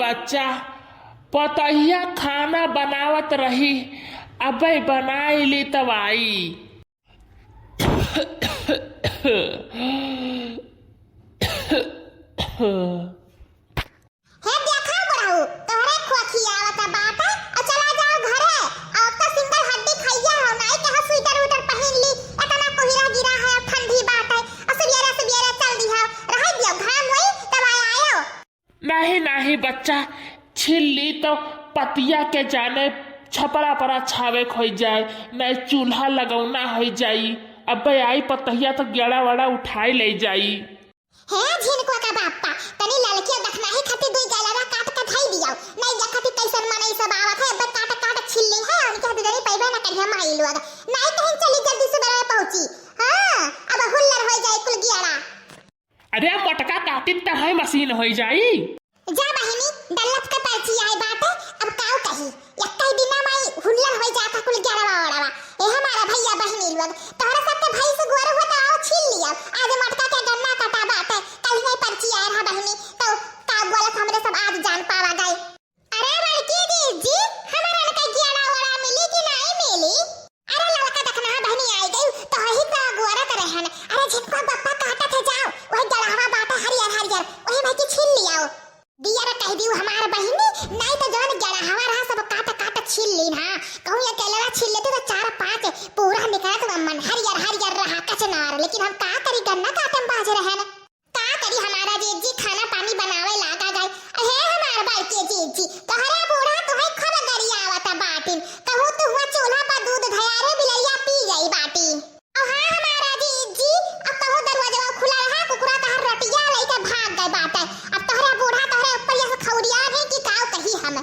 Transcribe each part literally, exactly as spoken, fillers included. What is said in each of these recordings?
अच्छा, पतोहिया खाना बनावत रही, अबे बनाई ली तब आई। हे देखा बुढ़ऊ, तोहरे खोखी आवत बाटे, अउर चला जाओ घरे, अउर अब तो सिंगल हड्डी खइया हो, नाई कहा स्वेटर उटर पहिन ली, एतना कोहिरा गिरा है, ठंडी बाटे, अउर सुबेरे सुबेरे चल दिहा, रह दियो, घाम होई, तब आयो। नाहीं, नाहीं बच्चा, छील ली तो पतिया के जाने छपरा परा छावे क होइ जाए, नाहीं चूल्हा लगौना होइ जाई। अबे आई पतोहिया तो गेड़ा वड़ा उठाई ले जाई। हे झिनकुआ का बापा, तनी ललकिया दखनाही खातिर दुई गलवा काट के धई दियो। नाहीं देखती कैसन मनई सब आवत है, अबे काट काट छील ली है, उनके हाथ जरी पैबे न करिया माई लोग। नाहीं कहीं चली जल्दी सुबह पहुँची। हाँ, अब हुल्लर होइ जाए कुल गेड़ा। अरे मोटका काटित त है मशीन होइ जाई। जा बहिनी, डल्लत का पर्ची आए बाटे, अब काऊ कही। एक्कै दिना माई हुल्लर होइ जाता कुल गेड़वा ओड़वा। ए हमारा भैया बहिनी लोग, तोहरा सब के भैंस गोरू हो त आओ छील लिया। आज मोटका के गन्ना कटा बाटे, कल ही पर्ची आए रहा बहिनी, तो का बोलत हमरे सब आज जान पावा गए। अरे बड़की जीजी, हमरन के गेड़ा ओड़ा मिली कि नाई मिली? अरे ललका दखना बहिनी आई गई, तो वही तो अगोरत रहन। अरे झिनकुआ बप्पा काटत है जाओ, वही गड़हवा बाटे हरियर हरियर, वही में की छील लियाओ। दिया रे कह दियो हमार बहिनी, नाई तो जौन गड़हवा रहा सब काट काट छील ली ना। कहूँ ये केलवा छील लेते तो चार पाँच पूरा निकलत मन हरियर हरियर रहा कचनार, लेकिन हम का करी गन्ना काटे में बाझ रहन। का करी हमारा जीजी खाना पानी बनावे लागा गए। अहे हमार बड़के जीजी, तोहरे बूढ़ा तोहे खूब गरियावत बाटिन। कहू तू हुआ चूल्हा पर दूध धयारे बिलरिया पी गई बाटी। और हाँ हमारा जीजी, अब कहू दरवाजा खुला रहा, कुकुरा तोहर रोटिया लेके भाग गए बाटे। अब तोहरे बूढ़ा तोहरे ऊपर यह खौरिया है कि काव कही हम।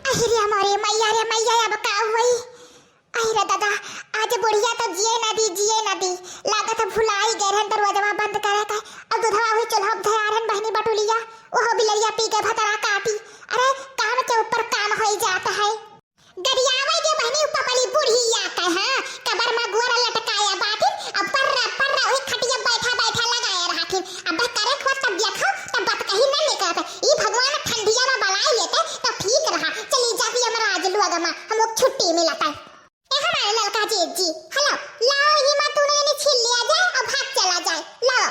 अहि रे मोरे मैया रे मैया, अब का होई? अहि रे दादा, आज बुढ़िया तो जिए ना दी, जिए ना दी। लागत भुलाई गए रहन दरवाजवा बंद करे का। अब दूधवा हुई चूल्हा धयारन बहिनी बटुलिया, ओहो बिलरिया पी के भतरा काटी। अरे काम के ऊपर काम होई जात है। गरियावे के बहिनी ऊपर पली बुढ़िया के, हाँ, कबर में गोर लटकाया बाटिन, अब पर्रा पर्रा वही खटिया बैठा बैठा लगाया रहथिन। अब करे खोज तब देखो, तब बात कहीं न निकलत। ई भगवान ठंडिया में बलाई लेते तो ठीक रहा। चली जाती हमरा आज लोग में, हम लोग छुट्टी मिलता। ए हमारे ललका जीजी, हेलो, लाओ ही माँ तूने इन्हें छील लिया जाए, अब भाग चला जाए। लाओ,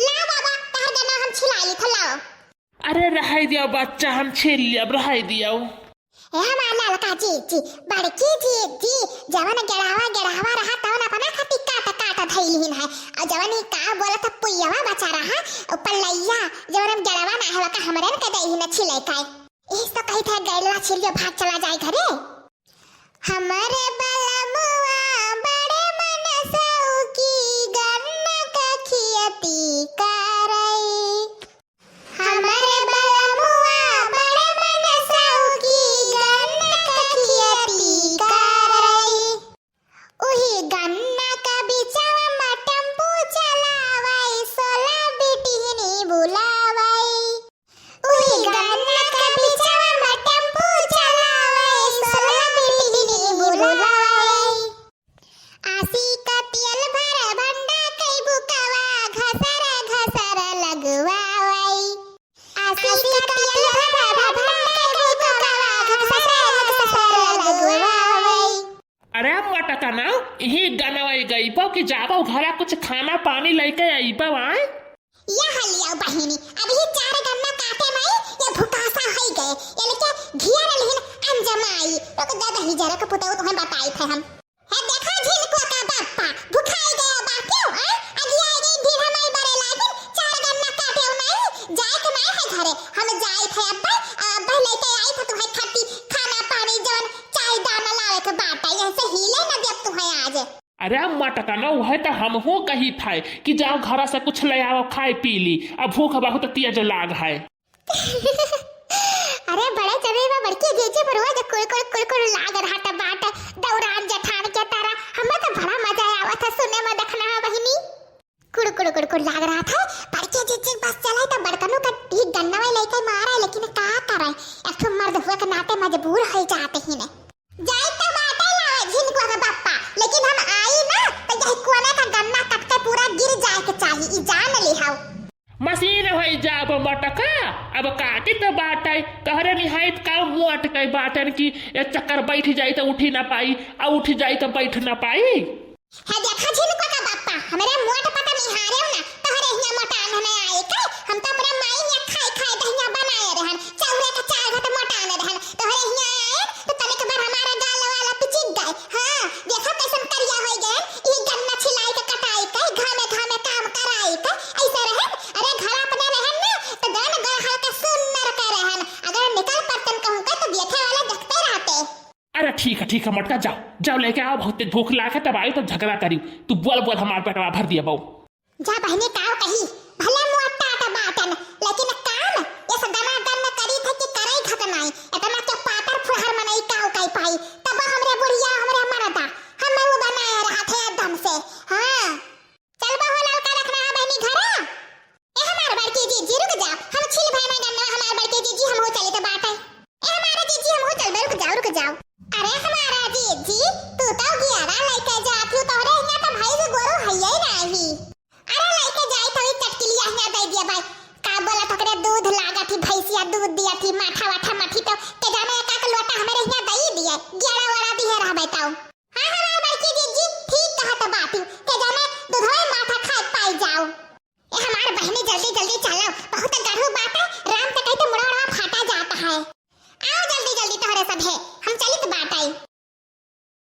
लाओ बाबा, तहर गन्ना हम छिलाई ली था, लाओ। अरे रहाई दियो बच्चा, हम छील लिया, अब रहाई दियो। ए हमार ललका जीजी, बड़की जीजी, जवन गेड़ावा गेड़ावा रहा तवन अपना खातिर काट काट धइलिन है। और जवन ई का बोलत पुइयावा बचा रहा, ऊपर लइया, जवन हम गेड़ावा ना है वका हमरन के दइहिन छिले काए। इस तो कही थे गैलवा छिलियो भाग चला जाए घरे। हमरे बलमुआ बड़े मन सौकी गन्ना का खियती कारई। हमरे बलमुआ बड़े मन सौकी गन्ना का खियती कारई। उही गन्ना का बिचवा में टेम्पू चलावई, सोला बिटिहनी बुलावई। उही गन्ना का बिचवा में टेम्पू चलावई, सोला बिटिहनी बुलावई। आसी का तेल भर भंडा कई बुकवा, घसर घसर लगवावई। आसी का तेल भर भंडा कई बुकवा, घसर घसर लगवावई। अरे मटकना, इही गनवई गईबो कि जाबो घरा कुछ खाना पानी लइके अइबो आए? या हलिया बहिनी, अब ये चार गन्ना काटे माई, ये भुकासा होई गए, ये लेके घिया रहलिन अंजमाई। रुक जा दही जरा के पुतौ तुम्हें बताई थे हम। हे देखा झिनकुआ का बापा, भुखाई गया बा क्यों, हैं? अगिया गई ढीढ़ा माई बरे लागिन, चार गन्ना काटे नाई, जाए के नाई है घरे। हम जाए थे अब्बा, अब्बा लेके आई थे तुम्हें खाती खाना पानी जवन चाय दाना लावे के बाटा, यह से हिले न देब तुम्हें आज। अरे मटकनो, उहे त हमहू कही थे कि जाओ घरा से कुछ ले आओ, खाए पी ली, अब भूख बहुत तेज लाग है। अरे बड़े जने बा बड़की जीजी, पर रोज कुड़कुड़ कुड़कुड़ लाग रहा त बाट दौरान जेठान के तरह। हमें तो बड़ा मजा आवत है सुने में, देखना है बहिनी। कुड़कुड़ कुड़कुड़ लाग रहा था। बड़की जीजी बस चले तो बड़कनू का ठीक गन्ना में लेके मारे, लेकिन का करे, एक ठो मर्द हुए के नाते मजबूर हो जाते ही ने। जाए तो बाटे लावे झिनकुआ का बापा, लेकिन हम आई ना तो यही कोने का गन्ना कट के पूरा गिर जाए के चाही, ई जान ले हाउ। मशीन होई जाब मोटका, अब काटी त बाटै, तोहरे निहायत का मोट कै बाटन की ए चक्कर बैठ जाई त उठी ना पाई, आ उठ जाई त बैठ ना पाई। है देखा झिनुका का बापा, हमरे मोट पता निहारेउ ना, तोहरे हियाँ मोटान न आए कै, हम तो अपने माई हियाँ खाए खाए दहिया बनाए रहन, चौरे के चार घट मोटान रहन, तोहरे हियाँ आए तो तनिक भर हमारा गाल वाला पिचिक गए। हाँ, देखा कैसन करिया होइ गए, ई गन्ना छिलाई के कटाई के, घामे घामे काम कराई के, ऐसे रहन। अरे घर अपने रहन ना, तो गन गन हल्का सुन्नर के रहन, अगर निकल पड़तन कहूँ के तो देखे वाला देखते रहते। अरे ठीक है, ठीक है मोटका, जाओ, जाओ लेके आओ, बहुत तेज भूख लाग है, तब आई तो झगड़ा करी। तू बोल बोल, हमार पेटवा भर दिया बहू। जा बहिनी, काव कही, भले मोटा त बाटन, लेकिन काम इस दना दन करी थे कि करई खत नाई, इतना के पातर फुहर मनई काव कई पाई, तब हमरे बुढ़िया, हमरे मरदा, हम वो बनाए रहा थे एकदम से। हाँ, चल बहो ललका रखना है बहिनी घरे। ए हमार बड़की जीजी, रुक जाओ, हम छिल भाई में गन्ना, हमार बड़की जीजी, हम हो चली तो बात है। ए हमारा जीजी, हम हो चल, रुक जाओ, रुक जाओ। अरे हमारा जीजी, तू तो गियारा लेके जाती हो, तोहरे हियाँ तो भैंस गोरू हइये नाही। अरे लेके जाई तो ई चटकिलिया हियाँ दे दिया भाई। का बोला तो करे दूध लागा थी, भैंसिया दूध दिया थी, माठा वाठा मठी तो के जाने एक आक लोटा हमरे हियाँ दे दिए, गियारा वारा दिए रहबे तो। हाँ हमार बड़की जीजी, ठीक कहत बाटी, के जाने दूधवे माठा खाए पाई जाओ। ए हमार बहिनी, जल्दी जल्दी चलो, बहुत गढ़ू बाटे,